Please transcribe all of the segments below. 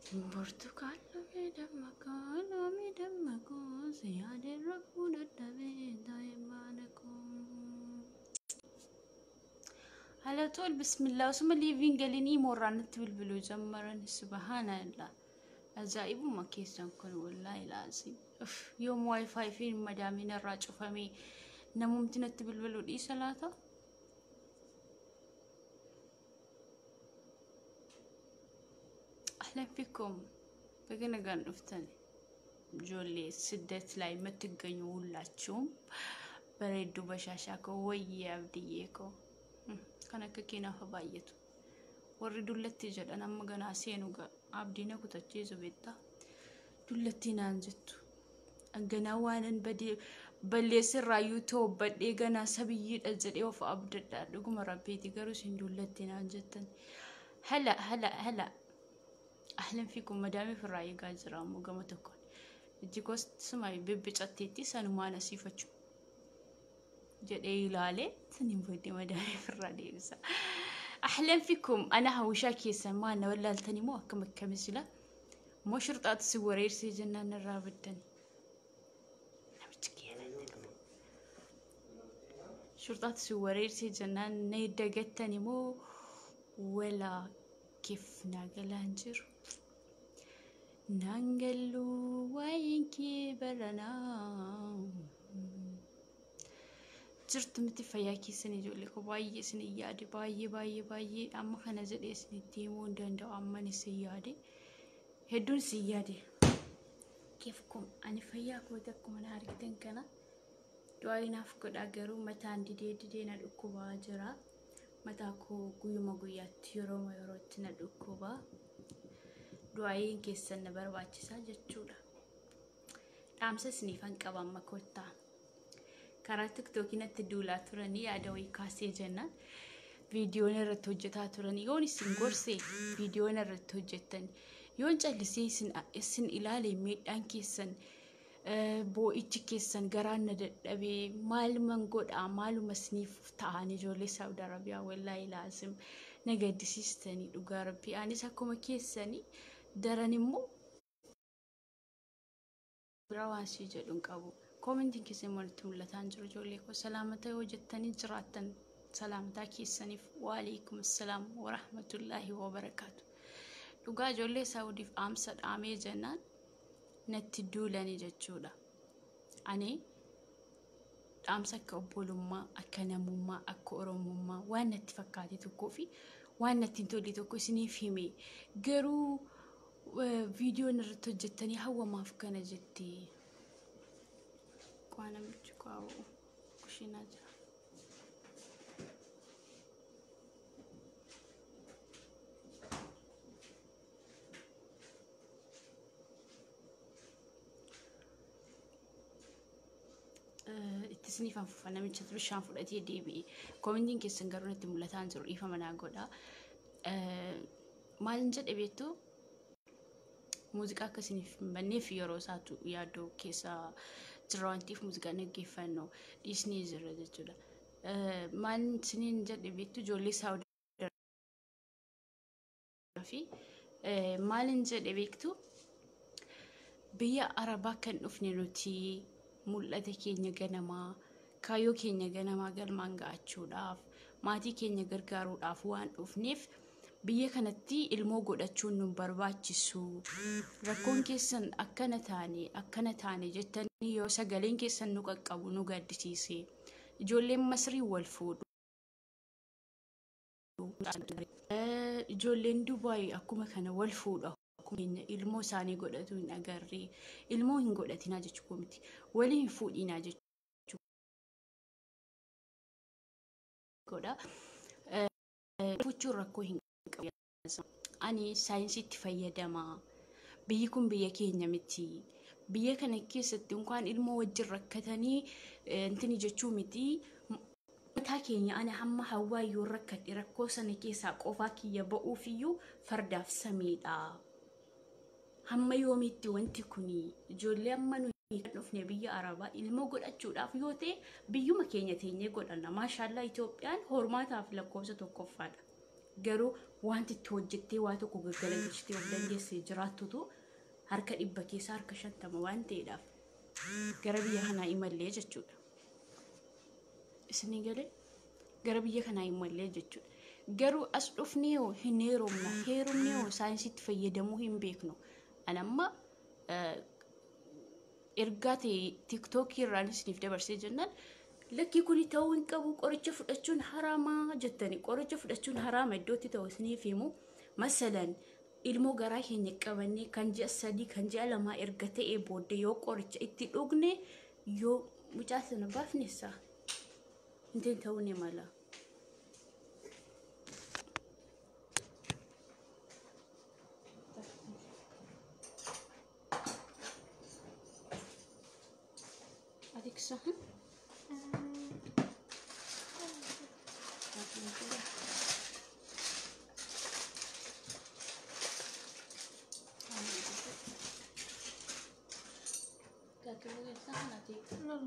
Burtukaan loomii dammaqoo loomii dammaqoo si yaadeen rafuu dadhabee taa'ee baala koo. على طول بسم الله وسما اللي قاليني مرة نتبلبلو جمرا سبحان الله أجائب ما كيسان كن والله العظيم أف يوم واي فاي فين مدامين الراج فمي نمومتنا تبلبلو دي صلاة. أهلا فيكم በገና ጋር ንፍተን ጆሌ ስደት ላይ የምትገኙ ሁላችሁም በሬዱ በሻሻ ኮ ወይዬ አብድዬ ኮ kan akka keenyaaf baay'atu warri dullatti jedhan amma ganaa seenu abdiina kutachiisu beektaa dullatti naan jettu ganaa waanan balleessirraayyuu to'abbadhee ganaa sabiyyiidha jedhee of abdadha dhuguma rabbiiti garuu isin dullatti naan jettan hala hala hala ahlan fiikum madaamii firraa eegaa jira ammoo gama tokkoon ijji kosuma bibbicatteetti sanumaan asiifachuu jedhee ilaalee saniin booddee madaamii firraa deebisa. Ahlan fikum ana hawwishaa keessan maal na wallaaltanii moo akkam akkami sila moo shirxaatu si wareersee jennaan irraa baddan namichi kiyyanatti dhufe. Shirxaatu si wareersee jennaan na dagattani moo walaa keef naa galaan jiru. Naan galluu waa'een kee baranaa. Jirtu miti fayyaa keessan ijoollee koo baay'ee isin yaade baay'ee baay'ee baay'ee amma kana jedhee isinitti himuu hin danda'u amman isin yaade hedduun isin yaade. Keef kun ani fayyaa kooti akkuma na argitan kana du'aa naaf godhaa garuu mataan didee didee na dhukkubaa jira. Mataa koo guyyuma guyyaatti yerooma yerootti na dhukkubaa. Du'aayin keessan na barbaachisaa jechuudha. Dhaamsa isiniifan qaba amma kottaa. Karaa tiktookii natti duulaa turanii yaada wayii kaasee jennaan viidiyoon irratti hojjetaa turanii yoon isin gorse viidiyoon irratti hojjettan yoon callisee isin ilaale miidhaan keessan boo'ichi keessan garaan na dadhabee maaluman godhaa maaluma isiniif ta'an ijoollee Saawud Arabiyaa wallaahi laazim na gaddisiistanii dhugaa rabbii anis akkuma keessanii daran immoo biraa waan sii jedhu hin qabu. Koomentiin keessan walitti mul'ataa jiru ijoollee koo salaamata yoo jettanii jiraattan salaamataa keessaniif waalaikum assalaam warahmatullaahi wabarakaatu. Dhugaa ijoollee Saawudiif dhaamsa dhaamee jennaan natti duulanii jechuudha. Ani dhaamsa akka obbolummaa, akka namummaa, akka oromummaa waan natti fakkaate tokkoo fi waan natti hin tolle tokko isiniif hime garuu viidiyoon irratti hojjettanii hawwamaaf kana jettee. Waa namichi kaa'u kushiinaa jira. Itti isiniif fufa namicha bishaan fudhatee deebi'e. Koomentiin keessan garuu natti mul'ataa hin jiru dhiifama naa godha. Maalin jedhe beektu muuziqaa akka isiniif hin banneef yeroo isaatu yaaddoo keessa jira waan ta'eef muuziqaa dhaggeeffannu dhiisnee jirra jechuudha. Maal isiniin jedhe beektu ijoollee Saawud fi maalin jedhe beektu biyya Arabaa kan dhufne nuti mul'ata keenya ganamaa kaayyoo keenya ganamaa galmaan ga'achuudhaaf maatii keenya gargaaruudhaaf waan dhufneef biyya kanatti ilmoo godhachuun nu barbaachisu. Rakkoon keessan akkana taane akkana taane jettanii yoo sagaleen keessan nu qaqqabu nu gaddisiise. Ijoolleen Masrii wal fuudhu. Ijoolleen Dubaay akkuma kana wal fuudha. Akkuma ilmoo isaanii godhatu hin agarre. Ilmoo hin godhatinaa jechuu miti. Walii hin fuudhinaa jechuu godha. Fuuchuun rakkoo hin qabu. Ani saayinsiitti fayyadama. Biyyi kun biyya keenya miti. Biyya kana keessatti unkaan ilmoo wajjin rakkatanii intini jechuu miti. Mataa keenya ani hamma hawaa yoo rakkadhe rakkoo sana keessaa qofaa kiyya ba'uufiyyuu fardaaf samiidha. Hamma yoomiitti wanti kuni ijoollee amma nuyi kan dhufne biyya Arabaa ilmoo godhachuudhaaf yoo ta'e biyyuma keenya teenyee godhanna. Maashaallaa Itoophiyaan hormaataaf lakkoofsa tokkoffaadha. Garuu wanti itti hojjettee waa tokko gaggalagalchitee of dandeessee jiraattutu harka 100 keessaa harka 50 waan ta'eedhaaf gara biyya kanaa imallee jechuudha. Isinii galee gara biyya kanaa imallee jechuudha. Garuu as dhufnee hoo hin heerumna. Heerumnee hoo saayinsiitti fayyadamuu hin beeknu. Ani amma ergaa ta'e tiktookii irraan isiniif dabarsee jennaan lakkii kuni ta'uu hin qabu, qoricha fudhachuun haraamaa jettani. Qoricha fudhachuun haraama iddootti ta'u isiniif himu. Masalan ilmoo garaa keenya qabannee kan ji'a 3 kan ji'a 2 erga ta'ee booddee yoo qoricha itti dhugne yoo mucaa sana baafnessa intiin ta'uu ni mala. أعطيك الصحن؟ صحن أعطيك. لا لا.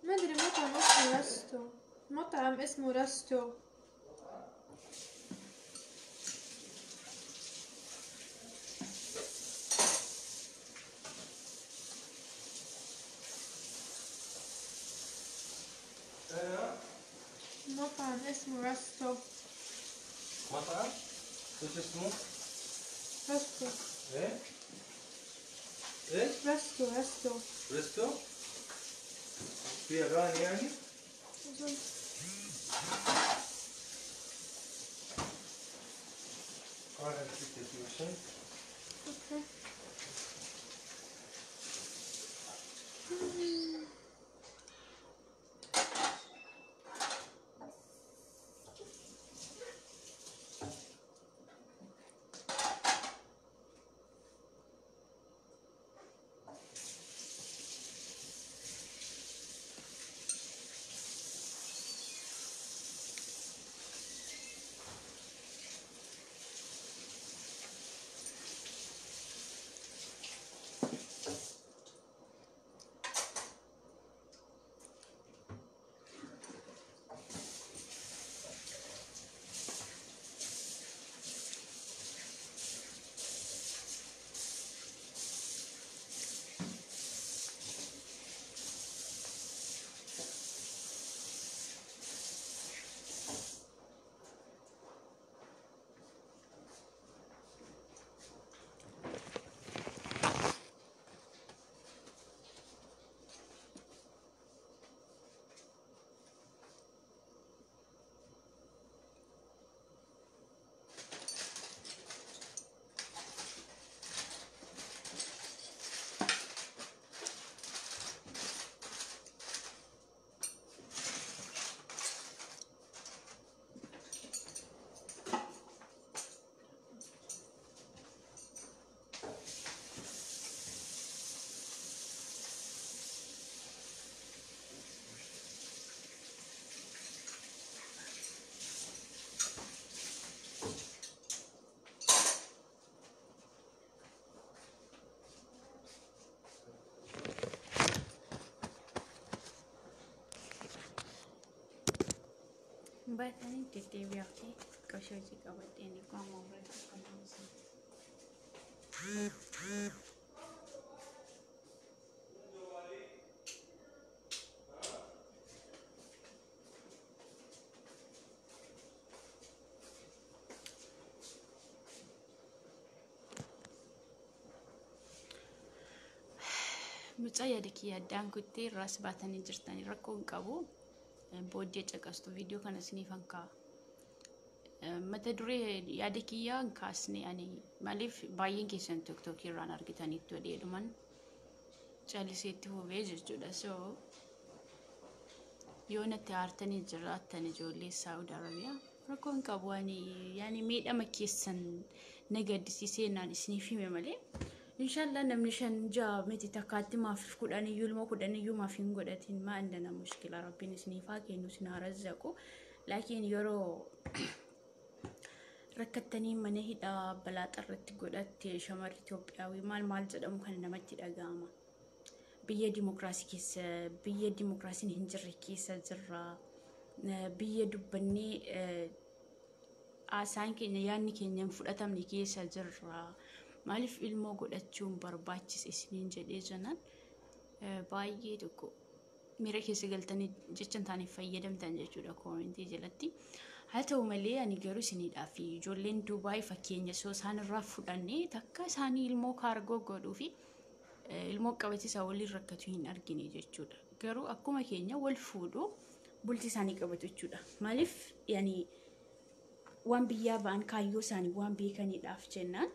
ما ادري مطعم اسمه رستو، مطعم اسمه رستو. مطعم اسمه رستو. مطعم؟ ايش اسمه؟ رستو. ايه؟ ايش؟ رستو رستو. رستو؟ في اغاني يعني؟ أظن. Okay. Baatanii deddeebi'aa fi qosha hojii qabadheen qaama ofirratti. Mucaa yaada kiyya addaan kuttee irraas baatanii jirtanii rakkoo hin qabu. Booddee caqastu viidiyoo kana isiniif kaa'a. Mata duree yaada kiyyaa hin kaasne ani maaliif baay'een keessan tiktookii irraan argitanitti odheedhuman callisee itti fufee jechuudha. So yoo natti aartanii jiraattan ijoollee Saawud Arabiyaa rakkoo hin qabu ani yaani miidhama keessan na gaddisiisee naan isiniif hime malee. Inshallah namni 5 6 miti takkaatti maaf 10 iyyuu ilmoo 10 iyyuu maaf hin godhatin ma indana mushkila rabbiin isiniif haa kennu isin haa razzaqu. Laakiin yeroo rakkattanii mana hidhaa balaa xarratti godhatte shamarri Itoophiyaawii maal maal jedhamu kan namatti dhaga'ama. Biyya dimokiraasii keessa biyya dimokiraasiin hin jirre keessa jirra. Biyya dubbannee haasaan keenya yaadni keenya hin fudhatamne keessa jirra. Maaliif ilmoo godhachuun barbaachise isiniin jedhee jennaan baay'ee tokko miira keessa galtanii jecha hin taaneef fayyadamtan jechuudha koomentii jalatti. Haa ta'u malee ani garuu isiniidhaaf ijoolleen Dubaay fakkeenya osoo isaan irraa fudhannee takka isaanii ilmoo kaargoo godhuu fi ilmoo qabatiisaa waliin rakkatu hin argine jechuudha. Garuu akkuma keenya wal fuudhuu bultii isaanii qabatu jechuudha. Maaliif yaani waan biyyaa ba'an kaayyoo isaanii waan beekaniidhaaf jennaan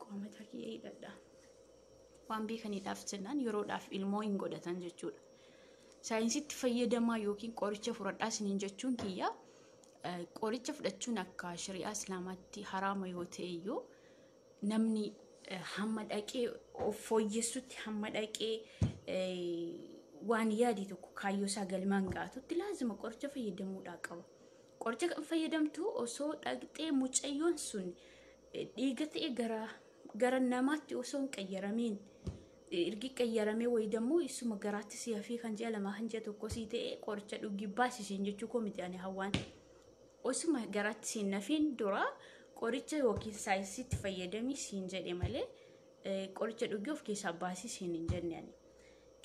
qaamata kiyya hidhadha. Waan beekaniidhaaf jennaan yeroodhaaf ilmoo hin godhatan jechuudha. Saayinsitti fayyadamaa yookiin qoricha fudhadhaa isiniin jechuun kiyya qoricha fudhachuun akka shari'aa islaamaatti haraama yoo ta'e iyyuu namni hamma dhaqee of fooyyessutti hamma dhaqee waan yaade tokko kaayyoo isaa galmaan ga'atutti laazima qoricha fayyadamuudhaa qaba. Qoricha kan fayyadamtu osoo dhaqxee mucayyoon sun dhiiga ta'e gara namaatti osoo hin qayyaramiin ergi qayyaramee wayii dammoo isuma garaatti si hafee kan ji'a 2 kan ji'a 1 sii ta'e qoricha dhugi baasiseen jechuu koo miti ani hawaan osuma garaatti siin nafiin dura qoricha yookiin saayinsiitti fayyadamii siin jedhe malee qoricha dhugi of keessaa baasiseen hin jenne ani.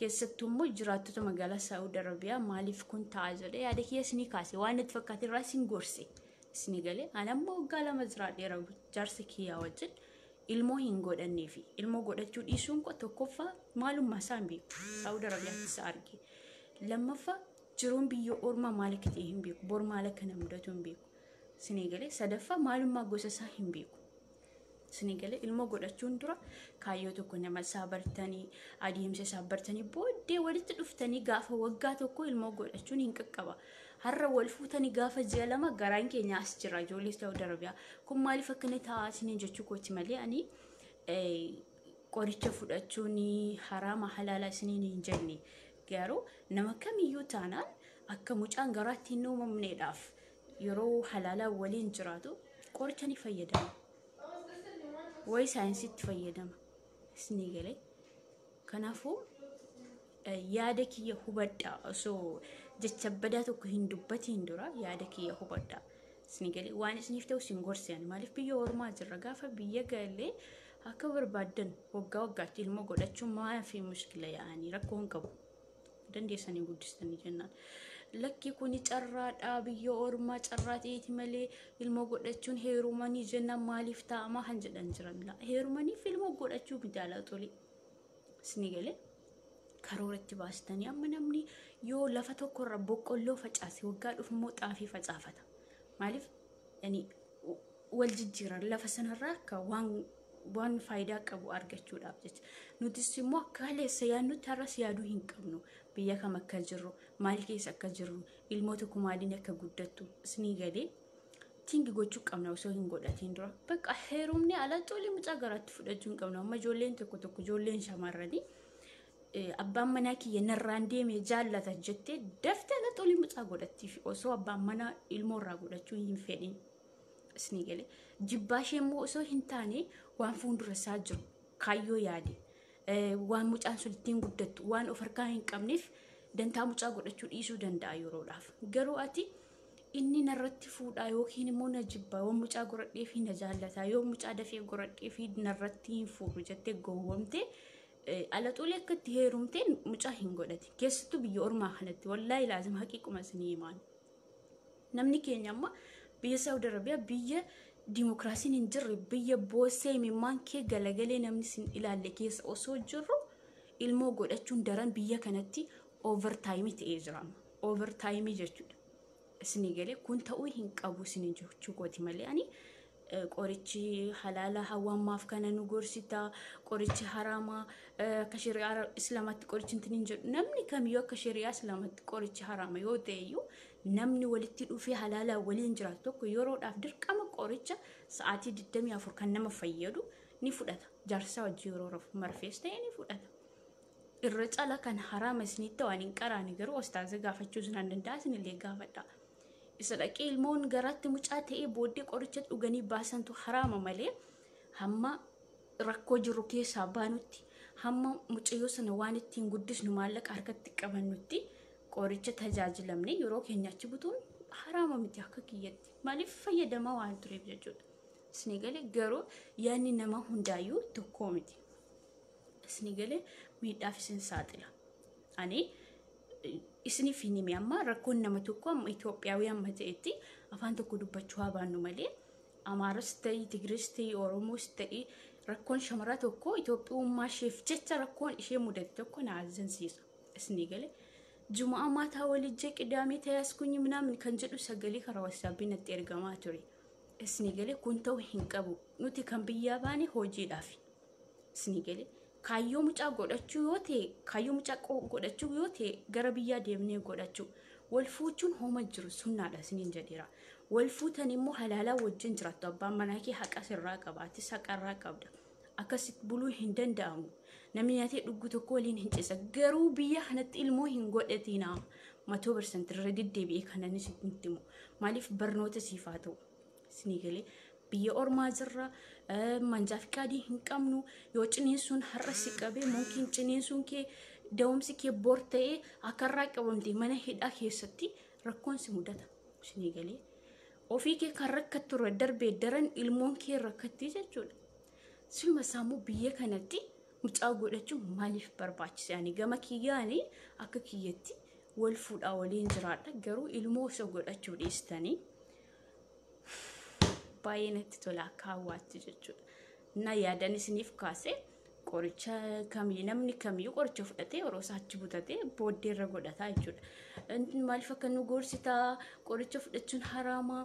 Keessattuu immoo jiraattota magaalaa Saawud Arabiyaa maaliif kun ta'a jedhee yaada kiyya isinii kaase waan natti fakkaate irraa isin gorse isinii galee ani ammoo waggaa 2 jiraadheera jaarsa kiyyaa wajjin. Ilmoo hin godhannee fi ilmoo godhachuu dhiisuun koo tokkoffaa maalummaa isaa hin beeku. Saawud Arabiyaatti isa arge. Lammaffaa jiruun biyya ormaa maal akka ta'e hin beeku. Bor maal akka na mudatu hin beeku. Isinii galee sadaffaa maalummaa gosa isaa hin beeku. Isinii galee ilmoo godhachuun dura kaayyoo tokko nama isaa bartanii adeemsa isaa bartanii booddee walitti dhuftanii gaafa waggaa tokko ilmoo godhachuun hin qaqqaba. Har'a wal fuutanii gaafa ji'a 2 garaan keenya as jira ijoollee Saawud Arabiyaa. Kun maaliif akkana ta'a isiniin jechuu kooti malee ani qoricha fudhachuun haraama halaala isiniin hin jenne. Garuu nama kamiyyuu taanaan akka mucaan garaatti hin uumamneedhaaf yeroo halaalaa waliin jiraatu qoricha ni fayyadama. Wayi saayinsiitti fayyadama. Isinii galee. Kanaafuu yaada kiyya hubadhaa osoo jecha badaa tokko hin dubbatiin dura yaada kiyya hubadhaa. Isinii galee waan isiniif ta'u isin gorse ani maaliif biyya ormaa jirra gaafa biyya galee akka barbaaddan waggaa waggaatti ilmoo godhachuun maal fi mushkila yaa'anii rakkoo hin qabu. Dandeessanii guddistanii jennaan. Lakki kuni carraadhaa biyya ormaa carraa ta'eeti malee ilmoo godhachuun heerumanii jennaan maaliif taa'amaa kan jedhan jiran. Heerumaniif ilmoo godhachuu miti alaa tole. Isinii galee karooratti baastanii amma namni yoo lafa tokkorra boqqolloo facaase waggaa dhufu immoo xaafii facaafata. Maaliif yani wal jijjiiran lafa sanarraa akka waan faayidaa qabu argachuudhaaf jecha. Nutis immoo akka haleessa yaadnutti har'as yaaduu hin qabnu. Biyya kam akka jirru, maal keessa akka jirru, ilmoo tokko maaliin akka guddattu isinii galee tingi gochuu qabna osoo hin godhatiin dura. Bakka heerumni ala tole mucaa garaatti fudhachuu hin qabnu. Amma ijoolleen tokko tokko ijoolleen shamarranii abbaan manaa kiyya narraan deeme jaallata jettee daftee ala tole mucaa godhattiif osoo abbaan manaa ilmoo irraa godhachuu hin fedhin. Isinii galee jibbaa ishee immoo osoo hin taane waan fuuldura isaa jiru kaayyoo yaade waan mucaan sun ittiin guddattu waan of harkaa hin qabneef Dantaa mucaa godhachuu dhiisuu danda'a yeroodhaaf. Garuu ati inni narratti fuudhaa yookiin immoo na jibbaa yoo mucaa godhadhee fi na jaallataa yoo mucaa dafee godhadhee fi narratti hin fuudhu jettee gowwomte alaxuulee akka itti heerumte mucaa hin godhati. Keessattuu biyya ormaa kanatti wallaahi laazim haqiiquma isinii himaan. Namni keenya amma biyya Saawud Arabiyaa biyya dimokiraasiin hin jirre biyya boossee imimmaan kee galagalee namni sin ilaalle keessa osoo jirru ilmoo godhachuun daran biyya kanatti overtime ta'ee jira. Overtime jechuudha. Isinii galee kun ta'uu hin qabu isinii jechuu kooti malee ani qorichi halaala hawwaammaaf kana nu gorsita qorichi haraamaa akka shari'aa islaamaatti qorichi hin jedhu namni kamiyyuu akka shari'aa islaamaatti qorichi haraama yoo ta'e iyyuu namni walitti dhufee halaalaa waliin jiraatu tokko yeroodhaaf dirqama qoricha sa'aatii 24 kan nama fayyadu ni fudhata. Jaarsaa wajjin yeroo rafu marfees ta'e ni fudhata. Irra cala kan haraama isinitti waan hin qaraane garuu ostaaza gaafachuu isin danda'a isinillee gaafadha. Isa dhaqee ilmoon garaatti mucaa ta'ee booddee qoricha dhuganii baasantu haraama malee hamma rakkoo jiru keessaa baanutti hamma mucayyoo sana waan ittiin guddisnu maallaqa harkatti qabannutti qoricha tajaajilamne yeroo keenya achi butuun haraama miti akka kiyyatti. Maaliif fayyadamaa waan tureef jechuudha. Isinii galee garuu yaadni nama hundaayyuu tokkoo miti. Isinii galee miidhaaf isin saaxila. Ani isiniif hin himi amma rakkoon nama tokko amma Itoophiyaawii amma ta'etti afaan tokko dubbachuu haa baannu malee Amaaras ta'ii Tigiriis ta'ii Oromoos ta'ii rakkoon shamara tokko Itoophiyummaa isheef jecha rakkoon ishee mudate tokko na azzansiisa. Isinii galee Juma'a maataa walijjee qidaamee tayaaskunyi minaamin kan jedhu sagalee karaa wasaabbii natti ergamaa ture. Isinii galee kun ta'uu hin qabu. Nuti kan biyyaa baane hojiidhaaf. Isinii galee kaayyoo mucaa godhachuu yoo ta'e kaayyoo mucaa godhachuu yoo ta'e gara biyyaa deemnee godhachuu. Wal fuuchuun hooma jiru sunnaadha isiniin jedheera. Wal fuutan immoo halaalaa wajjin jiraattu abbaan manaa kee haqa sirraa qaba atis haqa irraa qabda. Akkasitti buluu hin danda'amu. Namni nyaatee dhugu tokko waliin hin ciisa. Garuu biyya kanatti ilmoo hin godhatinaa. 100% irra deddeebi'ee kanan isinitti himu. Maaliif barnoota siif haa ta'u. Isinii galee biyya ormaa jirra manjaa fi qaadii hin qabnu yoo ciniinsuun har'a si qabee mumkin ciniinsuun kee da'umsi kee bor ta'ee akka irraa qabamte mana hidhaa keessatti rakkoon si mudata. Isinii galee ofii kee kan rakkattu irra darbee daran ilmoon kee rakkatti jechuudha. Silma sammuu biyya kanatti mucaa godhachuun maaliif barbaachise? Ani gama kiyyaanii akka kiyyatti wal fuudhaa waliin jiraadha. Garuu ilmoo osoo godhachuu dhiistanii baay'ee natti tola akka hawwaatti jechuudha. Na yaadan isiniif kaase qoricha kamii namni kamiyyuu qoricha fudhatee yeroo isaa achi butatee booddee irra godhataa jechuudha. Maaliif akka nu gorsitaa qoricha fudhachuun haraamaa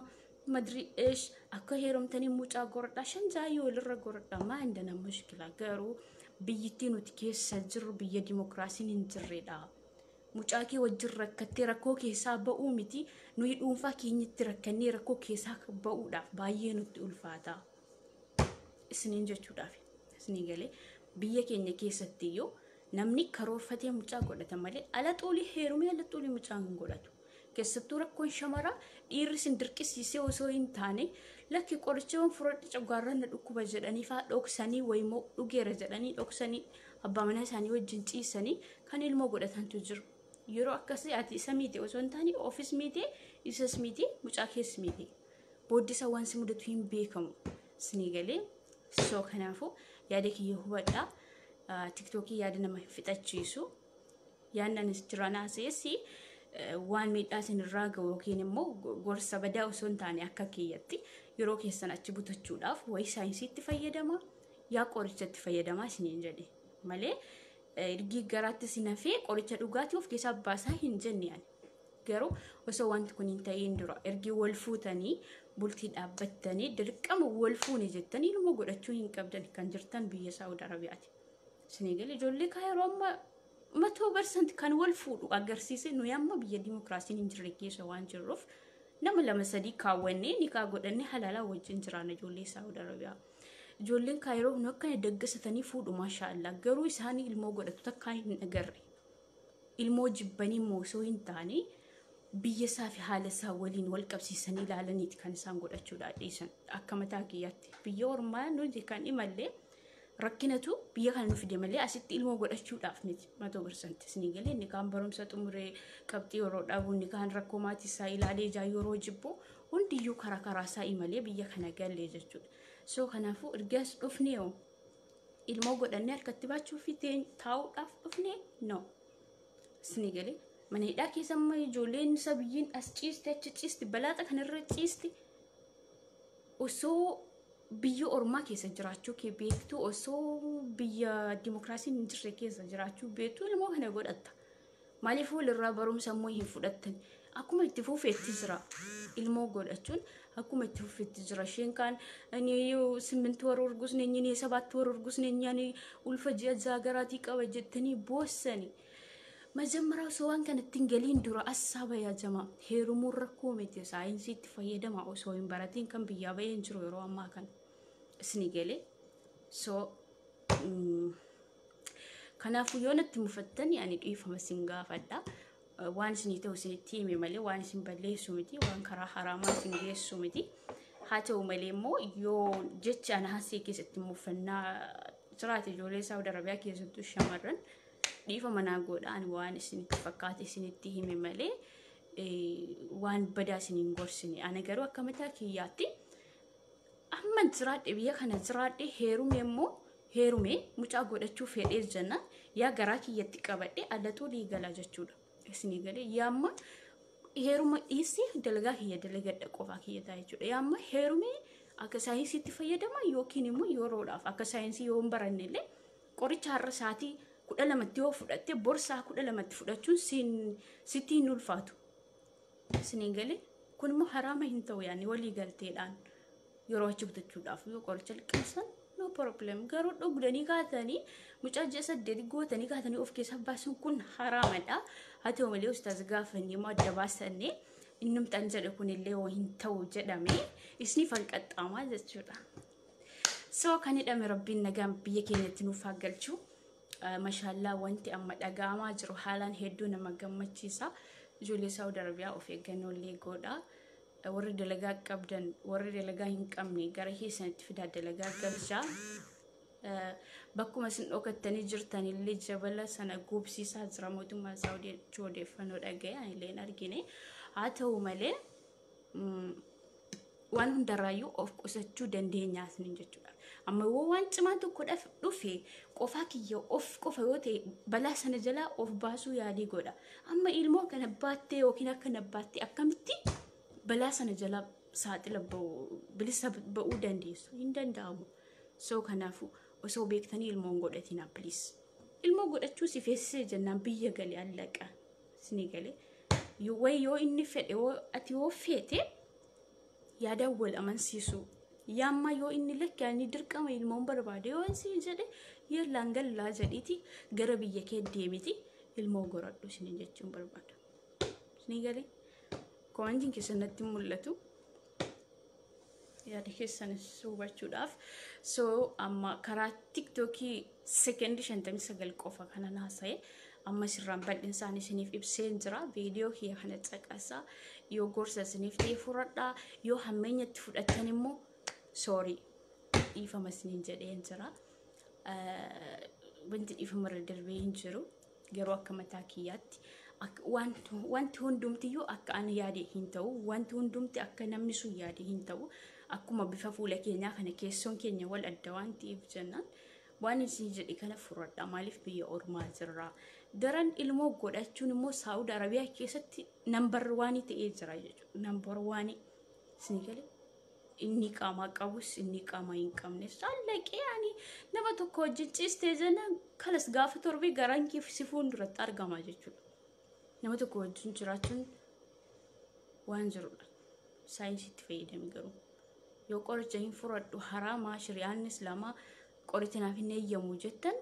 madri ish akka heerumtanii mucaa godhadhaa shan jaayii walirra godhadhaa maa hin mushkila garuu biyyittii nuti keessa jirru biyya dimokiraasiin hin jirredha. Mucaa kee wajjin rakkattee rakkoo keessaa ba'uu miti nuyi dhuunfaa keenyatti rakkannee rakkoo keessaa ba'uudhaaf baay'ee nutti ulfaata. Isiniin jechuudhaaf isinii galee biyya keenya keessatti iyyuu namni karoorfatee mucaa godhata malee ala xuulii heerumee ala xuulii mucaa hin godhatu. Keessattuu rakkoon shamaraa dhiirri isin dirqisiisee osoo hin taane lakki qorichawwan fudhadhe coggaarraa na dhukkuba jedhanii fa'aa dhoksanii wayimoo dhugeera jedhanii dhoksanii abbaa manaa isaanii wajjin ciisanii kan ilmoo godhatantu jiru. Yeroo akkasii ati isa miite osoo hin taane ofis miite isas miite mucaa kees miite. Booddisa waan si mudatu hin beekamu. Isinii galee soo kanaafuu yaada kiyya hubadhaa. Tiktookii yaada nama hin fixachiisu. Yaadni anis jiranaa seesi waan miidhaa isinirraa gahu yookiin immoo gorsa badaa osoo hin taane akka kiyyatti yeroo keessan achi butachuudhaaf wayi saayinsiitti fayyadama yaa qorichatti fayyadamaa isiniin jedhe malee ergi garaatti isin hafee qoricha dhugaatii of keessaa baasaa hin jenne ani. Garuu osoo wanti kun hin ta'in dura ergi wal fuutanii bultii dhaabbattanii dirqama wal fuune jettanii ilmoo godhachuu hin qabdan kan jirtan biyya Saawud Arabiyaati. Isinii galee ijoollee kaa yeroo ammaa 100% kan wal fuudhu agarsiise nuyi amma biyya dimokiraasiin hin jirre keessa waan jirruuf nama lama sadii kaawwannee nikaa godhannee halaalaa wajjin jiraanna ijoollee Saawud Arabiyaa. Ijoolleen kaayiroo nu akkana daggasatanii fuudhu maashaallah garuu isaanii ilmoo godhatu takkaa hin agarre. Ilmoo jibbanii immoo osoo hin taane biyya isaa fi haala isaa waliin wal qabsiisanii ilaalaniiti kan isaan godhachuudhaa dhiisan akka mataa kiyyaatti. Biyya ormaa nuti kan imallee Rakkinatu biyya kana nu fide malee asitti ilmoo godhachuudhaaf miti 100% isinii galee. Inni kaan barumsa xumuree qabxii yeroo dhabu, inni kaan rakkoo maatii isaa ilaalee ijaa yeroo jibbu, hundiyyuu karaa karaa isaa malee biyya kana galee jechuudha. So kanaafuu ergas dhufnee hoo ilmoo godhannee harkatti baachuu fi taa'uudhaaf dhufnee no. Isinii galee, mana hidhaa keessa amma ijoolleen sabiyyiin as ciisti, achi ciisti, balaaxa kanarra ciisti. Osoo biyya ormaa keessa jiraachuu kee beektu, osoo biyya dimokiraasiin hin jirre keessa jiraachuu beektu ilmoo kana godhatta. Maaliif walirraa barumsa immoo hin fudhattan? Akkuma itti fufeetti jira. Ilmoo godhachuun akkuma itti fufeetti jira. Isheen kaan እኔ ስምንት ወር እርጉዝ ነኝ፣ እኔ ሰባት ወር እርጉዝ ነኝ፣ ani ulfa ji'a ja'a garaatii qaba jettanii boossani. Majammara osoo waan kanatti hin galiin dura assaaba yaa jamaa, heerumuun rakkoo miti, saayinsiitti fayyadama. Osoo hin baratiin kan biyyaa bahee hin jiru yeroo ammaa kana. Isinii galee? So kanaafuu yoo natti mufattani ani dhiifama isin gaafadha. Waan isinii ta'u isinitti hime malee waan isin balleessu miti, waan karaa haraamaa isin geessu miti. Haa ta'u malee immoo yoo jecha ana hasee keessatti mufannaa jiraate, ijoollee Saawud Arabiyaa keessattuu shamarran, dhiifama naa godha. Ani waan isinitti fakkaate isinitti hime malee waan badaa isin hin gorsine. Ana garuu akka mataa kiyyaatti amma jiraadhe, biyya kana jiraadhe, heerume immoo heerume mucaa godhachuu fedhee jennaan yaa garaa kiyyatti qabadhe allatuu liigala jechuudha. Isinii galee? Yaa amma heeruma dhiisee dalagaa kiyya dalagadha, qofaa kiyya ta'a jechuudha. Yaa amma heerume akka saayinsiitti fayyadama yookiin immoo yeroodhaaf akka saayinsii yoo hin baranne illee qoricha har'a sa'aatii 12tti yoo fudhatte bor sa'a 12tti fudhachuun sitti hin ulfaatu. Isinii galee? Kun immoo haraama hin ta'u, yaani walii galteedhaan yeroo achi bitachuudhaaf yoo qoricha liqimsan no problem. Garuu dhugdanii kaatanii mucaa ji'a 8 gootanii kaatanii of keessaa baasuun kun haraamadha. Haa ta'u malee ustaaz gaafannee immoo adda baasannee innumtaan jedhe kunillee yoo hin ta'u jedhame isiniif hanqaxxaamaa jechuudha. So kan hidhame Rabbiin nagaan biyya keenyatti nuuf haa galchu. Mashaallaa, wanti amma dhaga'amaa jiru haalaan hedduu nama gammachiisa. Ijoollee Saawud Arabiyaa, of eeggannoo illee godha. Warri dalagaa qabdan, warri dalagaa hin qabne gara keessanitti fidaa, dalagaa galchaa. Bakkuma isin dhokattanii jirtan illee jabala sana gubsiisaa jira mootummaa Saawudii jechuu odeeffannoo dhaga'e, ani illee hin argine. Haa ta'u malee waan hundarraayyuu of qusachuu dandeenyaas ni jechuudha. Amma yoo waan cimaa tokko dhufe qofaa kiyya of qofa yoo ta'e balaa sana jalaa of baasuu yaalii godha. Amma ilmoo kana baattee yookiin akka baattee akkamitti balaa sana jalaa saaxila bilisa ba'uu dandeessu? Hin danda'amu. So kanaafuu osoo beektanii ilmoon godhatina, please. Ilmoo godhachuu si feesisee jennaan biyya galee allaqa. Isinii galee? Wayi yoo inni fedhe, ati yoo feete yaadaan wal amansiisuu. Yaamma yoo inni lakki ani dirqama ilmoon barbaade yoo isin jedhe, yallaan gallaa jedhiiti gara biyya kee deemiti ilmoo goradhu isiniin jechuun barbaada. Isinii galee? Commentiin keessan natti mul'atu. Yaada keessanis hubachuudhaaf. So amma karaa TikTokii sekendii 59 qofa kana haasa'e amma sirraan bal'insaan isiniif ibseen jira. Viidiyoo kiyya kana caqasaa, yoo gorsa isiniif ta'e fudhadhaa, yoo hammeenyatti fudhattan immoo sorry, dhiifama isiniin jedheen jira. Wanti dhiifama irra darbee hin jiru, garuu akka mataa kiyyaatti wanti hundumtiyyuu akka ani yaade hin ta'u, wanti hundumti akka namni sun yaade hin ta'u. Akkuma bifa fuula keenyaa kana keessoon keenya wal adda waan ta'eef jennaan waan isin jedhe kana fudhadha. Maaliif biyya ormaa jirra? Daran ilmoo godhachuun immoo Saawud Arabiyaa keessatti number one ta'ee jira jechuudha. Number one, isin galee? Inni qaamaa qabus inni qaamaa hin qabnes allaqee ani nama tokko wajjin ciistee jennaan kalas gaafa torbee garaan kee si fuulduratti argama jechuudha. Nama tokko wajjin jiraachuun waan jirudha. Saayinsiitti fayyadami garuu. Yoo qoricha hin fudhadhu, haraamaa, shari'aan islaamaa qoricha naaf hin eeyyamu jettan,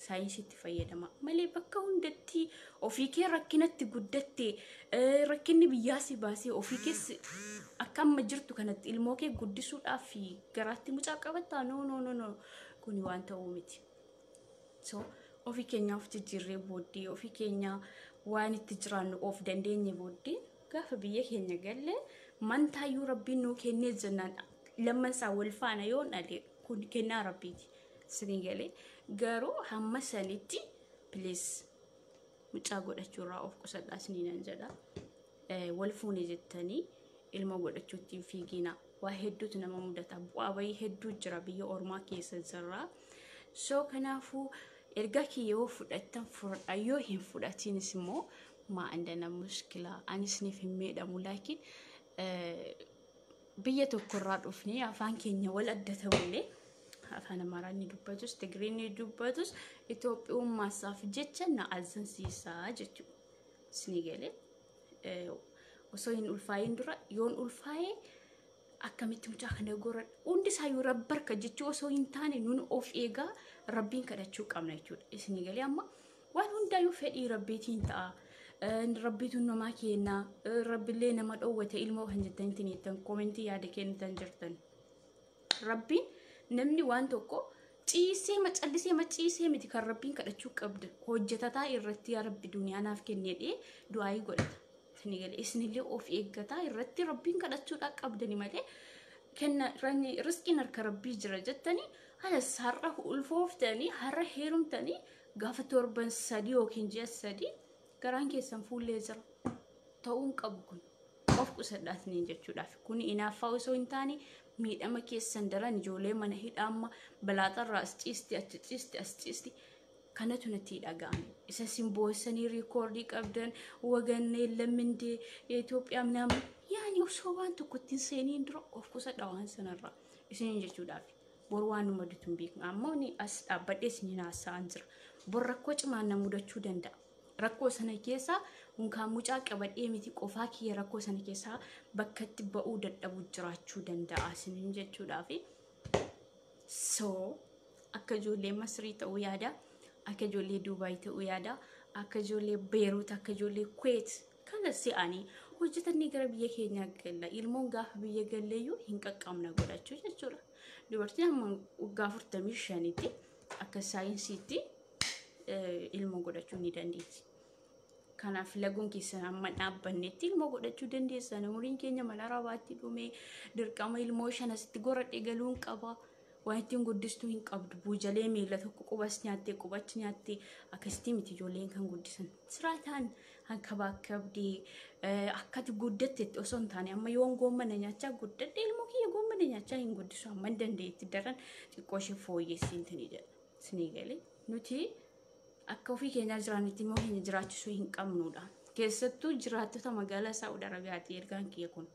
saayinsiitti fayyadama malee bakka hundatti ofii kee rakkinatti guddatte, rakkinni biyyaa si baasee ofii keessa akka amma jirtu kanatti ilmoo kee guddisuudhaaf garaatti mucaa qabattaa? No, no, no, no, kuni waan ta'uu miti. So ofii keenya of jijjiirree booddee, ofii keenya waan itti jiraannu of dandeenye booddee, gaafa biyya keenya galle mantaayyuu Rabbiin nuu kennee jennaan lamman isaa wal faana yoo dhale kun kennaa Rabbiiti. Isinii galee garuu hamma sanitti please mucaa godhachuurraa of qusadhaa isiniinan jedha. Wal fuune jettanii ilma godhachuutti hin fiiginaa. Waa hedduutu nama mudata. Bu'aa bayii hedduu jira biyya ormaa keessa jirra. So kanaafuu ergaa kiyya yoo fudhattan fudhadha, yoo hin fudhatiinis immoo maa andana mushkilaa, ani isiniif hin miidhamu. Laakiin biyya tokkorraa dhufnee afaan keenya wal adda ta'ullee, afaan Amaaraa ni dubbatus, Tigirii ni dubbatus, Itoophiyummaasaaf jecha na azansiisaa jechuudha. Isinii galee osoo hin ulfaayin dura yoon ulfaayee akkamitti mucaa kana goradha, hundi isaayyuu rabbi harka jechuu osoo hin taane nun of eegaa rabbiin kadhachuu qabna jechuudha. Isinii galee amma waan hundaayyuu fedhii rabbiitiin ta'a. Rabbiitu namaa kenna. Rabbillee nama dhoowwate ilmoo kan jettanitti jettan koomentii yaada kennitan jirtan. Rabbiin namni waan tokko ciisee macallisee maciisee miti kan rabbiin kadhachuu qabda. Hojjetataa irratti yaa rabbi duniyaa naaf kennee du'aayii godhata. Isinii galee isinillee of eeggataa irratti rabbiin kadhachuudhaa qabdani malee kenna riskiin harka rabbii jira jettanii halas har'a ulfooftanii har'a heerumtanii gaafa torban 3 yookiin ji'a 3 garaan keessan fuullee jira. Ta'uu hin qabu kun. Of qusadhaatiniin jechuudhaaf. Kun inaaffaa osoo hin taane miidhama keessan daran ijoollee mana hidhaa amma balaaxarraa as ciisti achi ciisti as ciisti. Kanatu natti dhaga'ame. Isa isin boossanii riikoordii qabdan wagannee lammindee Itoophiyaa ምናምን yaani osoo waan tokko ittiin seeniin dura of qusadha waan sanarraa isiniin jechuudhaaf. Bor waan nu mudatu hin beeknu. Ammoo ni as dhaabbadhee isiniin haasa'aan jira. Bor rakkoo cimaan na mudachuu danda'a. Rakkoo sana keessaa unkaan mucaa qabadhee miti, qofaa kiyya rakkoo sana keessaa bakka itti ba'uu dadhabu jiraachuu danda'a isiniin jechuudhaaf. So akka ijoollee Masrii ta'uu yaada. Akka ijoollee Duubaay ta'uu yaada. Akka ijoollee Beeruut, akka ijoollee Kuweet kana si'anii hojjetanii gara biyya keenyaa galla. Ilmoon gaafa biyya galleeyyuu hin qaqqabna godhachuu jechuudha. Dubartiin amma waggaa 45tti akka saayinsiitti ilmoo godhachuu ni dandeessi. Kanaaf laguun keessan amma dhaabbannetti ilmoo godhachuu dandeessan. Umuriin keenya mana arabaatti dhume dirqama ilmoo shan asitti goradhee galuun qaba. Waan ittiin guddistuu hin qabdu. Buujalee miila tokko qubas nyaattee qubachi nyaattee akkasitti miti ijoolleen kan guddisan. Siraataan hankabaakabdee akkati guddattetti osoo hin taane amma yoon goommana nyaachaa guddadhe ilmoo kiyya goommana nyaachaa hin guddisu, amma hin dandeetti daran xiqqoo ishee fooyyessiintini jedha. Isinii galee nuti akka ofii keenyaa jiraannutti ilmoo keenya jiraachisuu hin qabnudha. Keessattuu jiraattota magaalaa Saa'ud Arabiyaati ergaan kiyya kun.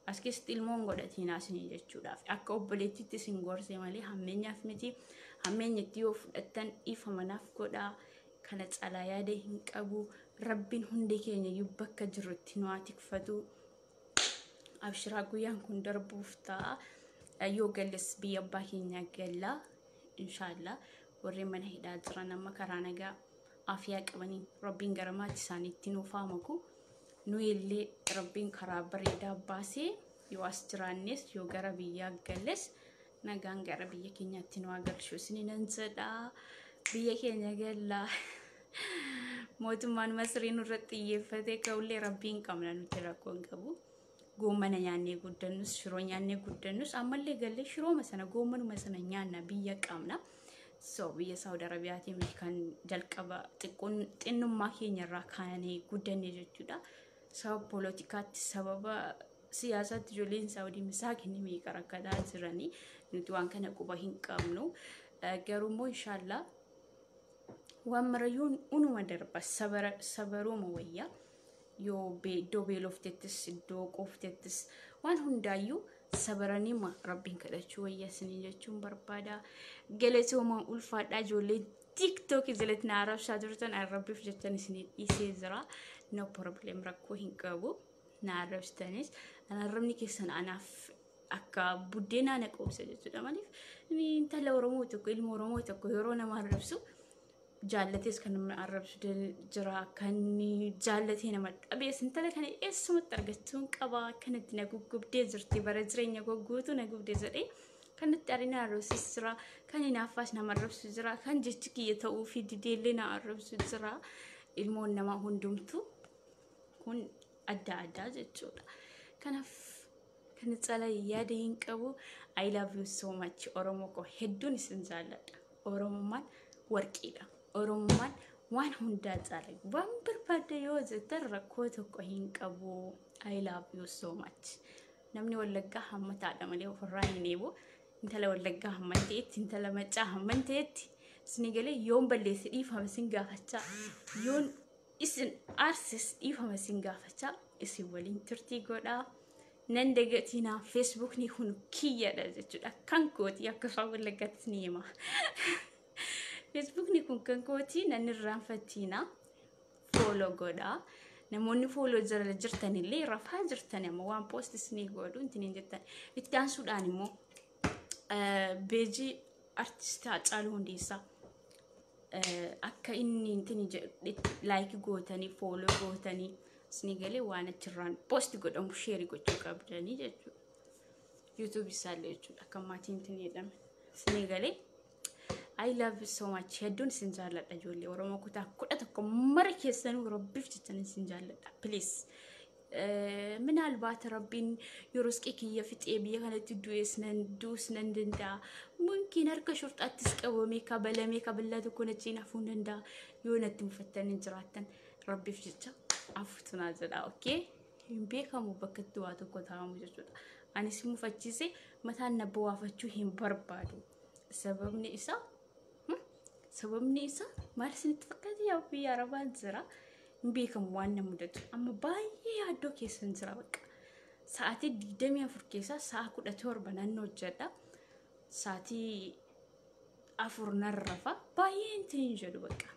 As keessatti ilmoon godhatiin isinii jechuudhaaf. Akka obboleettiitti isin gorse malee hammeenyaaf miti. Hammeenyatti yoo fudhattan ifa manaaf godhaa. Kana calaa yaada hin qabu. Rabbiin hundi keenya iyyuu bakka jirrutti nu haa tikfatu. Abshiraa guyyaan kun darbuuf ta'a. Yoo galles biyya abbaa keenyaa galla. Inshaallah warreen mana hidhaa jiran amma karaa nagaa afiyaa qabanii rabbiin gara maatii isaaniitti nuuf haa maku. Nu illee rabbiin karaa bareedaa baasee yoo as jiraannes yoo gara biyyaa galles nagaan gara biyya keenyaatti nu haa galchu isiniin jedha. Biyya keenya galla. Mootummaan Masrii nurratti xiyyeeffatee ka'ullee rabbiin qabna, nuti rakkoo hin qabu. Goommana nyaannee guddannus, shiroo nyaannee guddannus, ammallee gallee shirooma sana goommanuma sana nyaanna, biyya qabna. So biyya Saawud Arabiyaatiin miti kan jalqaba xinnummaa keenya irraa kaanee guddanne jechuudha. Sababa poolotikaatti, sababa siyaasaatti ijoolleen Saawudii misaakinni meeqa rakkataa jiranii, nuti waan kana quba hin qabnu. Garuu immoo inshaallah waan marayyuu unuma darba, sabaruuma wayyaa. Yoo iddoo beeloftettis iddoo quuftettis waan hundaayyuu sabaranii rabbiin kadhachuu wayyaa isiniin jechuun barbaada. Galatoomaa, ulfaadhaa. Ijoolleen TikTok jalatti na arrabsaa turtan rabbiif jechan isinii dhiisee jira. No problem, rakkoo hin qabu. Na arrabsitanis arrabni keessan anaaf akka buddeenaa na qoobsa jechuudha. Maaliif intala Oromoo tokko, ilma Oromoo tokko yeroo nama arrabsu jaallatees kan nama arrabsu jira, kan jaallatee nama dhabees intala kana eessumatti argachuun qaba, kanatti na guggubdee jirti, bara jireenya gogguutu na gubdee jedhee kanatti arina arrabsus jira, kan hinaaffaas nama arrabsu jira, kan jechi kiyya ta'uu fi dideellee na arrabsu jira. Ilmoon namaa hundumtu kun adda addaa jechuudha. Kanaaf kan cala yaada hin qabu. I love you so much, Oromoo koo, hedduun isin jaalladha. Oromummaan warqiidha. Oromummaan waan hundaa caala. Waan barbaadde yoo jettan rakkoo tokko hin qabu. I love you so much. Namni Wallaggaa hammataadha malee ofirraa hin eebu. Intala Wallaggaa hamman ta'etti, intala Maccaa hamman ta'etti. Isin galee yoon balleesse dhiifama isin gaafachaa, yoon isin aarses dhiifama isin gaafachaa, isin waliin turtii godhaa. Nan dagatinaa, Feesbuukni kun kiyyadha jechuudha. Kan kooti, akka afaan Wallaggaattis ni hima. Feesbuukni kun kan kooti, nan irraanfatinaa. Follow godhaa. Namoonni follow jala jirtanillee rafaa jirtan, amma waan post isinii godhu intin jettan. Itti aansuudhaan immoo page artistii Haacaaluu Hundeessaa akka inni intin like gootanii, follow gootanii, isinii galee waan achirraan post godhamu share gochuu qabdanii jechuudha. YouTube isaallee jechuudha, akka maatiin intin jedhame. Isinii galee, I love you so much. Hedduun isin jaalladha, ijoollee Oromoo kutaa 11 mara keessanuu Rabbiif jechan isin jaalladha. Please. Minaalbaat Rabbiin yeroo isqee kiyya fixee biyya kanatti du'ees nan du'us nan danda'a. Mumkin harka shurxaattis qabamee kabalamee kaballaa tokko nachiin hafuu hin danda'a. Yoo natti mufattanii jiraattan Rabbiif jecha afuutu naa jedha. Okay? Hin beekamu bakka itti waa tokko taa'amu jechuudha. Anis mufachiise mataan na bu'aafachuu hin barbaadu. Sababni isaa maal isinitti fakkaate? Yaa biyya Arabaan jira. Hin beekamu waan na mudatu. Amma baay'ee yaaddoo keessan jira bakka. Sa'aatii 24 keessaa sa'a 17 nan hojjedha. Sa'aatii 4 nan rafa. Baay'ee intin hin jedhu bakka.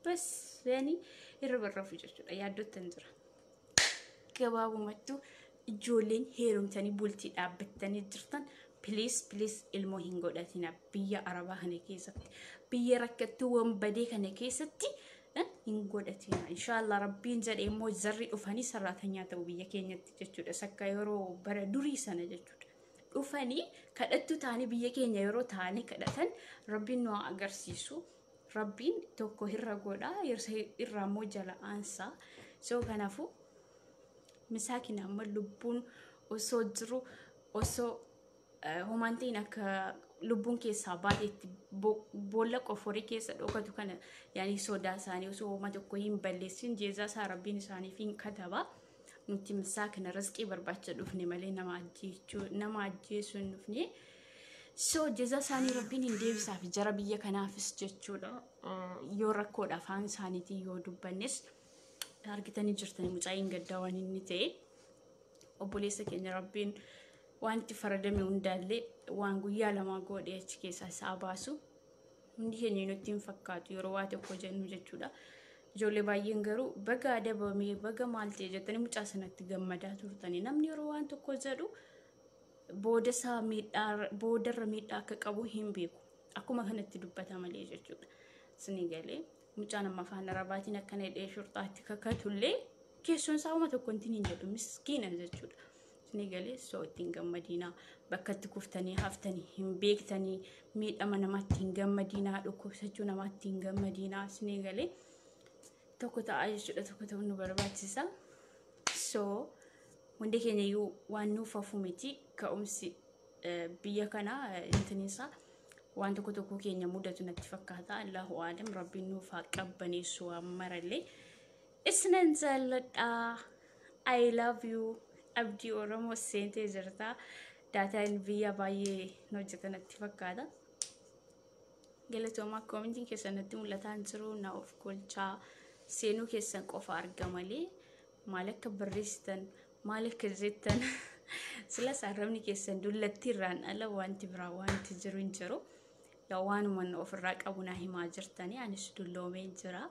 Bas, yaani irra rafu jechuudha. Yaaddootti jira. Gabaabumattuu ijoolleen heerumtanii bultii dhaabbattanii jirtan, please, please, ilmoo hin godhatina biyya Arabaa kana keessatti. Biyya rakkattuu wanbadee kana keessatti hin godhatina. Inshaallah Rabbiin jedhee immoo zarri dhufanii sarraatanyaa ta'u biyya keenyatti jechuudha. Sakka yeroo bara durii sana jechuudha. Dhufanii kadhattuu ta'anii biyya keenya yeroo ta'anii kadhatan Rabbiin nu agarsiisu. Rabbiin tokko irra godha, irraa immoo jala aansaa. So kanaafuu misaakina amma lubbuun osoo jiru, osoo homaan ta'in, akka lubbuun keessaa baateetti boolla qoforii keessa dhokatu kana, yaani sodaa isaanii osoo homa tokko hin balleessin jeezaa isaa Rabbiin isaaniif hin kataba. Nuti misaakina riskii barbaacha dhufne malee nama ajjeechuu, nama ajjeesuu hin dhufne. So jeezaa isaanii Rabbiin hin deebisaaf jara biyya kanaafis jechuudha. Yoo rakkoodha afaan isaaniitiin yoo dubbannes argitanii jirtanii mucaayin gaddaa waan inni ta'e. Obboleessa keenya Rabbiin waan itti faradame hundaallee waan guyyaa 2 godhee achi keessaa isaa baasu. Hundi keenya nutti hin fakkaatu yeroo waa tokko jennu jechuudha. Ijoollee baay'een garuu baga adabamee, baga maal ta'e jettanii mucaa sanatti gammadaa turtanii. Namni yeroo waan tokko jedhu booda isaa miidhaa, boodarra miidhaa akka qabu hin beeku. Akkuma kanatti dubbata malee jechuudha. Isinii galee, mucaan amma afaan Arabaatiin akkana hidhee shurxaatti kakatullee keessoon isaa uma tokko hin jedhu, miskiina jechuudha. Isinii galee, so ittiin gammadinaa, bakka itti kuftanii haftanii hin beektanii, miidhama namaatti hin gammadinaa, dhukkubsachuu namaatti hin gammadinaa. Isinii galee, tokko ta'a jechuudha, tokko ta'uu nu barbaachisa. So hundi keenya iyyuu waan nuuf hafu miti, ka'umsi biyya kanaa intinisaa waan tokko tokko keenya mudatu natti fakkaata. Allahu aalam, Rabbiin nuuf haa qabbaneessu waan marallee. Isinan jaalladha. I love you. Abdii Oromoo seentee jirta. Daataan biyya baay'ee nu hojjeta natti fakkaata. Galatoomaa, commentiin keessan natti mul'ataa hin jiru, na of golchaa, seenuu keessan qofa arga malee maal akka barreessitan, maal akka jettan, silas arrabni keessan dullatti irraan ala wanti biraa wanti jiru hin jiru. Yaa waanuma ofirraa qabu naa himaa jirtanii, anis dulloomee jira.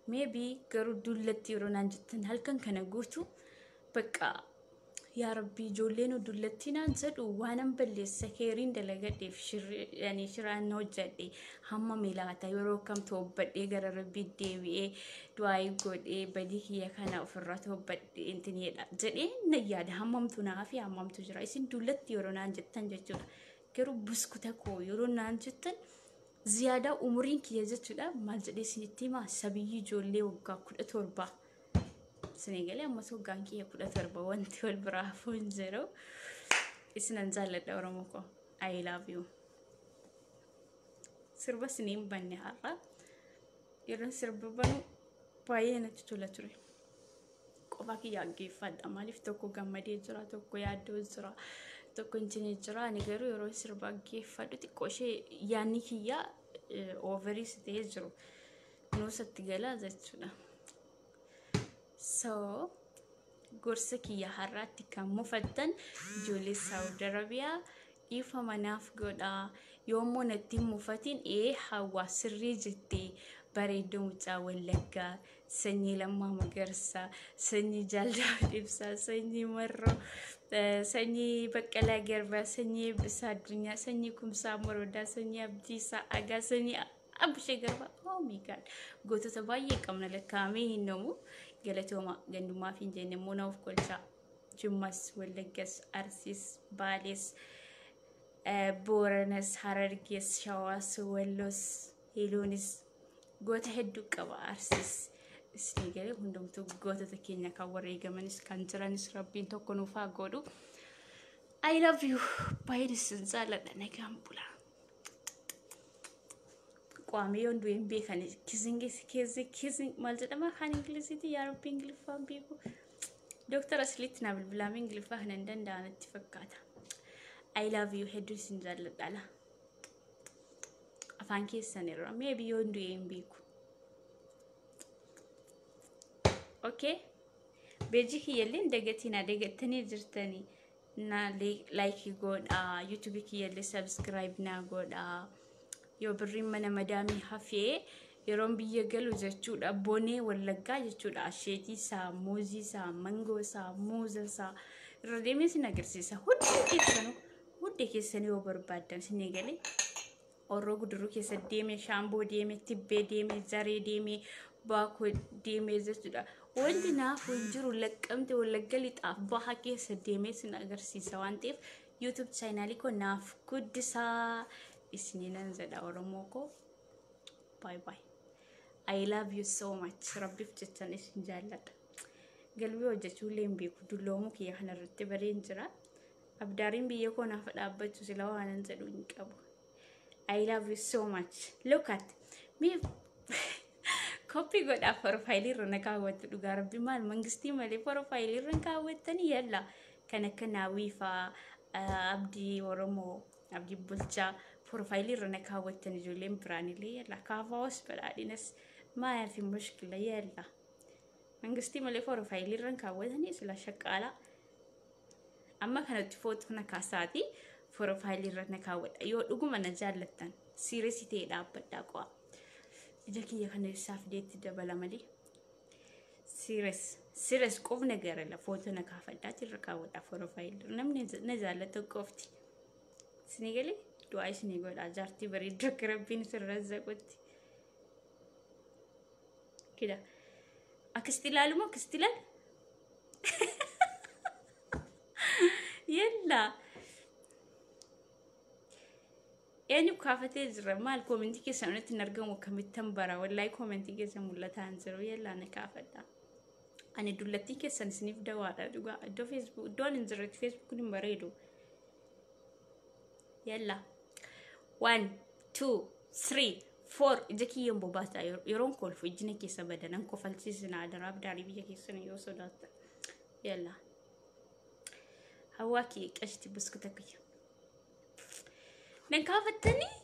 Maybe garuu dullatti yeroo naan jettan halkan kana guutuu bakka, yaa Rabbii, ijoolleen dullatti naan jedhu, waanan balleessa keeriin dalagadheef shiraan hojjedhe hamma milaata, yeroo kam toobbadhee gara Rabbii deebi'ee du'aayii godhee badii kiyya kana ofirraa toobbadhee intinidha jedhee na yaada, hammamtu naa fi hammamtu jira isin dullatti yeroo naan jettan jechuudha. Garuu buskuta koo yeroo naan jettan ziyaadaa umuriin kiyya jechuudha, maal jedhee isinitti himaa, sabiyyii ijoollee waggaa 17. Isinii galee, ammas waggaan kiyya 17, wanti wal biraa hafuu hin jiru. Isinan jaalladha, Oromoo koo. I love you. Sirba. Sirba isiniin banne har'a. Yeroon sirba banu baay'ee natti tola ture. Qofaa kiyya dhaggeeffadha. Maaliif tokko gammadee jira, tokko yaaddoo jira, tokko injinii jira. Ani garuu yeroo sirba dhaggeeffadhu xiqqoo ishee yaadni kiyya overiis ta'ee jiru. Nuusatti galaa jechuudha. So gorsa kiyya har'aatti kan mufattan ijoollee Saawud Arabiyaa dhiifama naaf godhaa. Yoommoo natti hin mufatin ee hawaa sirrii jettee bareedduu mucaa Wallaggaa, sanyii Lammaa Magarsaa, sanyii Jaaldaa Ibsaa, sanyii Marroo, sanyii Baqqalaa Garbaa, sanyii Eebbisaa Addunyaa, sanyii Kumsaa Morodaa, sanyii Abdiisaa Agaa, sanyii Abbishee Garbaa. Oh my God. Gootota baay'ee qabna lakkaa'amee hin dhumu. Galatooma gandummaaf hin jenne immoo na of kolchaa. Jimmas, Wallaggas, Arsiis, Baalees, Booranas, Harargees, Shawaas, Walloos, Hiluunis goota hedduu qaba Arsiis. Isinii galee hundumtuu gootota keenya kan wareegamanis kan jiranis rabbiin tokko nuuf haa godhu. I love you. Baay'een isin jaalladha. Nagaan bulaa. Qaamee yoon du'e hin beekan kissing kissing maal jedhama afaan Ingiliziitii yaa rabbi Ingiliffaan beeku. Dooktar Asliitti naa bilbilaamee Ingiliffaa kana hin danda'an natti fakkaata. I love you hedduu isin jaalladha la. Afaan keessan irra maybe yoon du'e hin beeku. Okay. Beejii kiyyallee hin dagatinaa dagattanii jirtanii. Na like godhaa YouTube kiyyallee subscribe naa godhaa. Yoo birriin mana madaamii hafee yeroon biyya galu jechuudha bonee Wallaggaa jechuudha asheetii isaa muuzii isaa mangoo isaa muuza isaa irra deemee sin agarsiisa hundi keessanuu yoo barbaaddan sin eegalee Horroo Guduruu keessa deeme Shaamboo deeme Tibbee deeme Zaree deeme Baakoo deeme jechuudha. Wanti naaf hin jiru laqqamte Wallagga lixaaf baha keessa deemee sin agarsiisa waan ta'eef YouTube chaanaalii koo naaf guddisaa isiniinan jedha Oromoo koo. Bye bye. I love you so much. Rabbiif jechan isin jaalladha. Galbii hojjechuu illee hin beeku. Dulloomuu kiyya kanarratti bareen jira. Abdaariin biyya koo naaf dhaabbachuu sila waanan jedhu hin qabu. I love you so much. Look at me. Koppii godhaa profaayilii irra na kaawwattu dhugaa rabbi maal mangistii malee profaayilii irra hin kaawwattanii yalla kan akka naawwii faa abdii Oromoo abdii bulchaa profaayilii irra na kaawwattan ijoolleen biraanillee yalla kaafaawos badhaadhinas maal fi mushkila yalla mangistii malee profaayilii irra hin kaawwatanii sila shaqqaalaa amma kanatti footoo na kaasaati profaayilii irra na kaawwadha yoo dhuguma na jaallattan siiresii ta'e dhaabbadhaa qo'a. Ija kiyya kana isaa fideetti dabala malee. Serious serious qofna garala footoo na kaafadhaati irra kaawwadha profaayilii namni na jaallatu qofti. Isinii galee du'aa isinii godhaa jaartii bareedduu akka rabbiin isin razzaqutti. Kida akkasitti ilaalu moo akkasitti ilaalu? Yalla. Eenyu kaafatee jira maal koomentii keessan irratti hin argamu akkamittan bara wallaahi koomentii keessan mul'ataa hin jiru yallaa na kaafadha. Ani dullattii keessan isiniif dawaadha dhugaa iddoo feesbuuk iddoon hin jirretti feesbuukiin hin bareedu. Yalla. 1 2 3 4 ija kiyyan bobaasaa yeroon kolfu ijji na keessa bada nan kofalchiisina adaraa abdaarii biyya keessan yoo sodaattan. Yalla. Hawwaa kiyya qashti buskuta kiyya. Nan kaafattanii?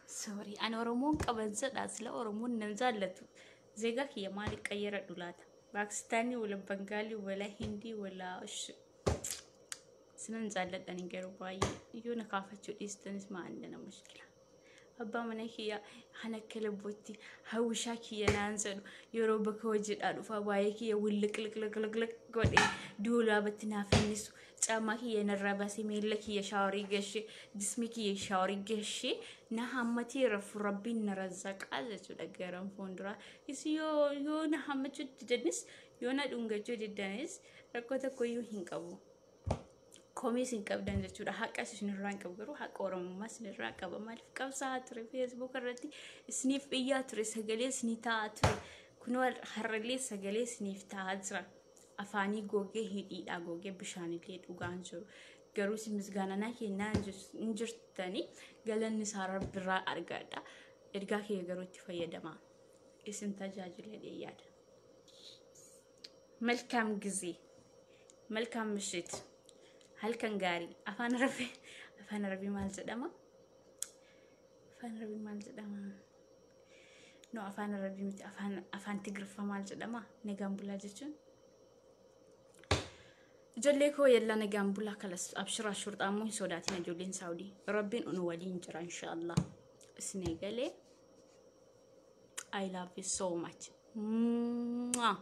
Sorry, ani Oromoon qaban jedha sila Oromoon nan jaallatu. Zeegaa kiyya maali qayyaradhu laata? Paakistaanii wala Bangaalii wala Hindii wala sinan jaalladhani garuu baay'ee yoo na kaafachuu dhiistanis maal na mushkila. Abbaa mana kiyya kan akka lubbootti hawwishaa kiyya naan jedhu yeroo bakka hojiidhaa dhufa waa'ee kiyya wulliqliqliqliq godhe duulaabatti naa fannisu caammaa kiyya narraa baasee miila kiyya shaaworii gashee jismi kiyya shaaworii gashee na hammatee rafu rabbiin na razzaqaa jechuudha garan fuulduraa. Isin yoo na hammachuu didanis yoo na dhungachuu didanis rakkoo tokkoyyuu hin qabu. Komii isin qabdan jechuudha. Haqa isin irraa hin qabu garuu haqa Oromummaa isin irraa qaba. Maaliif qabsaa'aa ture Facebook irratti isiniif iyyaa ture sagalee isinii ta'aa ture. Kunoo har'allee sagalee isiniif ta'aa jira. Afaanii gogee hidhiidhaa gogee bishaanillee dhugaan jiru. Garuu isin misgaanaa kennaa hin jirtanii, galanni isaa Rabbirraa argadha. Ergaa kiyya garuu itti fayyadamaa. Isin tajaajila yaada. መልካም ጊዜ፣ መልካም ምሽት፣ halkan gaarii. Afaan arabii maal jedhama? Afaan arabii maal jedhama? No, afaan arabii miti, afaan Tigriffaa maal jedhama nagaan bulaa jechuun? Ijoollee koo, yalla nagaan bulaa. Kalas, abshiraa, shurxaammoo hin sodaatin. Ijoolleen Saawudii, Rabbiin nu waliin jira, inshaallah. Isin eegalee, I love you so much. Mwah.